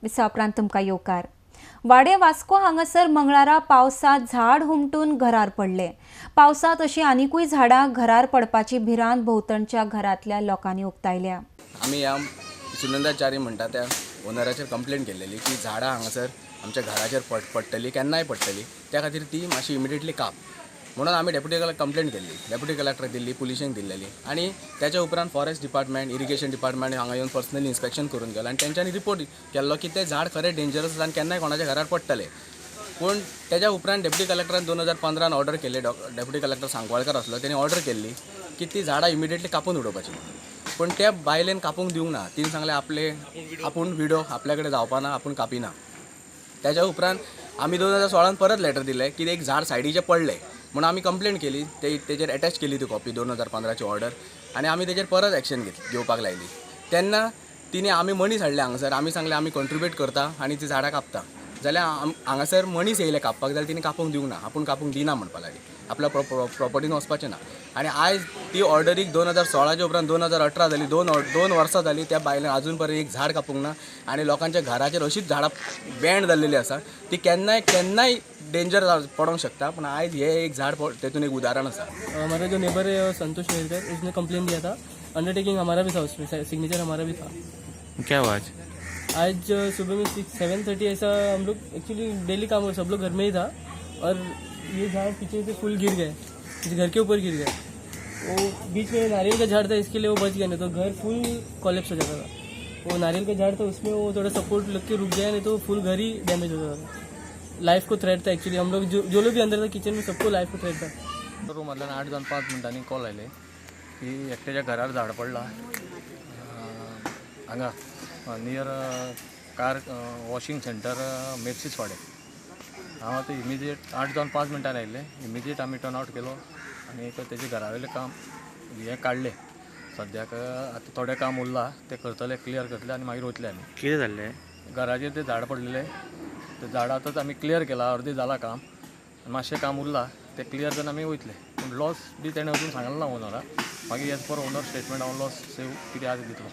विसा उपरांत तुमकां येवकार. वाडे वास्को हांगासर मंगळारा पावसात झाड हुमटून घरार पडले. पावसात अशी आनिकूय झाडां घरार पडपाची भिरांत भोंवतणच्या घरांतल्या लोकांनी उक्तायल्या. आमी ह्या सुनंदा च्यारी म्हणटा त्या ओनराचेर कंप्लेन केल्लेली की झाडां हांगासर आमच्या घराचेर पडटली, केन्नाय पडटली, त्या खातीर ती मातशी इमिडिएटली काप म्हणून आमी डेप्युटी कलेक्टर कंप्लेन केल्ली. डेप्युटी कलेक्टराक दिल्ली, पुलिशेंक दिल्लेली आनी त्याच्या उपरांत फॉरेस्ट डिपार्टमेंट, इरिगेशन डिपार्टमेंट हांगा येवन पर्सनली इन्स्पेक्शन करून गेलो आनी तेंच्यांनी रिपोर्ट केल्लो की तें झाड खरें डेंजरस आसा आनी केन्नाय कोणाच्या घरार पडटलें. पूण तेज्या उपरांत डेप्युटी कलेक्टरान 2015 ऑर्डर केल्ली. डेप्युटी कलेक्टर सांकवाळकर आसलो, तेणी ऑर्डर केल्ली की ती झाडां इमिडिएटली कापून उडोवपाची. पूण त्या बायलेन कापूंक दिवंक ना. तिणें सांगलें आपले आपूण विडो, आपल्या कडेन जावपाना, आपूण कापिना. त्याच्या उपरांत आमी 2016 परत लेटर दिलें की एक झाड सायडीचें पडलें म्हणून आमी कंप्लेन केली. ते तेजेर एटॅच केली ती कॉपी 2015ची ऑर्डर आनी आमी तेजेर परत एक्शन घेवपाक लायली. तेन्ना तिणें आमी मनीस हाडले हांगासर. आमी सांगलें आमी कंट्रिब्यूट करता आनी ती झाडां कापता. जाल्यार हांगासर मनीस येयले कापपाक, जाल्यार तिणें कापूंक दिवंक ना. आपूण कापूंक दिना म्हणपाक लागली, आपल्या प्रॉपर्टीन वचपाचें ना. आनी आयज ती ऑर्डरीक 2016च्या उपरांत 2018 जाली, दोन वर्सां जाली, त्या बायलेन अजून पर्यंत एक झाड कापूंक ना आनी लोकांच्या घराचेर अशीच झाडां बँड जाल्लेली आसा. ती केन्नाय केन्नाय डेंजर पडोंक शकता. पूण आयज हे एक झाड तेतून एक उदाहरण आसा. हमारा जो नेबर है संतोष नेरकर, उसने कंप्लेन दिया था. अंडरटेकिंग हमारा भी था, उसमें सिग्नेचर हमारा भी था. क्या हुआ आज? आज सुबह में 6-7:30 ऐसा, हम लोग एक्चुअली डेली काम हो, सब लोग घर में ही था और ये झाड़ पीछे से फुल गिर गए, इस घर के ऊपर गिर गए. वो बीच में नारियल का झाड़ था, इसके लिए वो बच गया, नहीं तो घर फुल कॉलेप्स हो जाता था. वो नारियल का झाड़ था, उसमें वो थोड़ा सपोर्ट लग के रुक गया, नहीं तो फुल घर ही डैमेज हो जाता था. लाइफ को थ्रेट था एक्चुअली. हम लोग जो जो लोग भी अंदर था किचन में, सबको लाइफ को थ्रेट था. रुमांतल्यान 8 जावन 5 मिनटांनी कॉल आयले की एकट्याच्या घरार झाड पडला हांगा near car washing centre, Merces वाडे. हांव आतां इमिजिएट 8 जावन 5 मिनटांनी आयिल्ले. इमिजिएट आमी टर्न आवट केलो आनी तेजे घरा वयलें काम हें काडलें. सद्याक आतां थोडें काम उरलां, तें करतले, क्लियर करतले आनी मागीर वयतले आमी. कितें जाल्लें? घराचेर तें झाड पडलेलें. तें झाड आतांच आमी क्लियर केलां, अर्दें जालां काम, मातशें काम उरलां, तें क्लियर जावन आमी वयतले. पूण लॉस बी तेणें अजून सांगलें ना ओनराक. मागीर एज पर ओनर स्टेटमेंट हांव लॉस सेव कितें आसा दितलो.